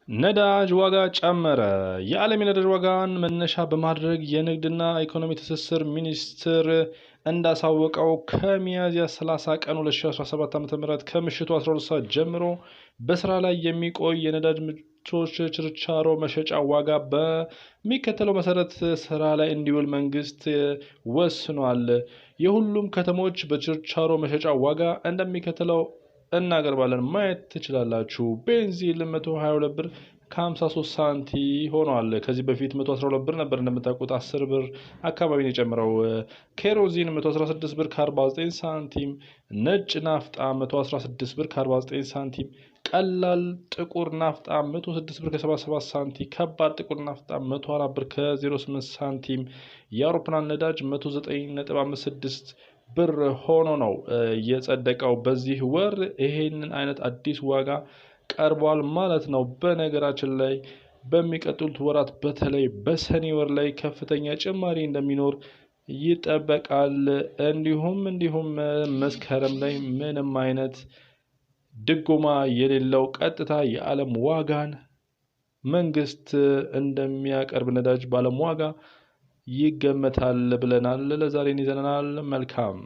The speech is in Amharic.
ነዳጅ ዋጋ ጨመረ። የዓለም የነዳጅ ዋጋን መነሻ በማድረግ የንግድና ኢኮኖሚ ትስስር ሚኒስቴር እንዳሳወቀው ከሚያዝያ 30 ቀን 2017 ዓ.ም ከምሽቱ 12 ሰዓት ጀምሮ በስራ ላይ የሚቆይ የነዳጅ ምርቶች ችርቻሮ መሸጫ ዋጋ በሚከተለው መሰረት ስራ ላይ እንዲውል መንግስት ወስኗል። የሁሉም ከተሞች በችርቻሮ መሸጫ ዋጋ እንደሚከተለው እናቀርባለን። ማየት ትችላላችሁ። ቤንዚን 122 ብር ከ53 ሳንቲ ሆኗል። ከዚህ በፊት 112 ብር ነበር። እንደምታውቁት 10 ብር አካባቢ ነው የጨምረው። ኬሮዚን 116 ብር ከ49 ሳንቲም፣ ነጭ ናፍጣ 116 ብር ከ49 ሳንቲም፣ ቀላል ጥቁር ናፍጣ 106 ብር ከ77 ሳንቲም፣ ከባድ ጥቁር ናፍጣ 104 ብር ከ08 ሳንቲም፣ የአውሮፕላን ነዳጅ 109.56 ብር ሆኖ ነው የጸደቀው። በዚህ ወር ይሄንን አይነት አዲስ ዋጋ ቀርቧል ማለት ነው። በነገራችን ላይ በሚቀጥሉት ወራት በተለይ በሰኔ ወር ላይ ከፍተኛ ጭማሪ እንደሚኖር ይጠበቃል። እንዲሁም መስከረም ላይ ምንም አይነት ድጎማ የሌለው ቀጥታ የዓለም ዋጋን መንግስት እንደሚያቀርብ ነዳጅ በዓለም ዋጋ ይገመታል ብለናል። ለዛሬን ይዘናል። መልካም።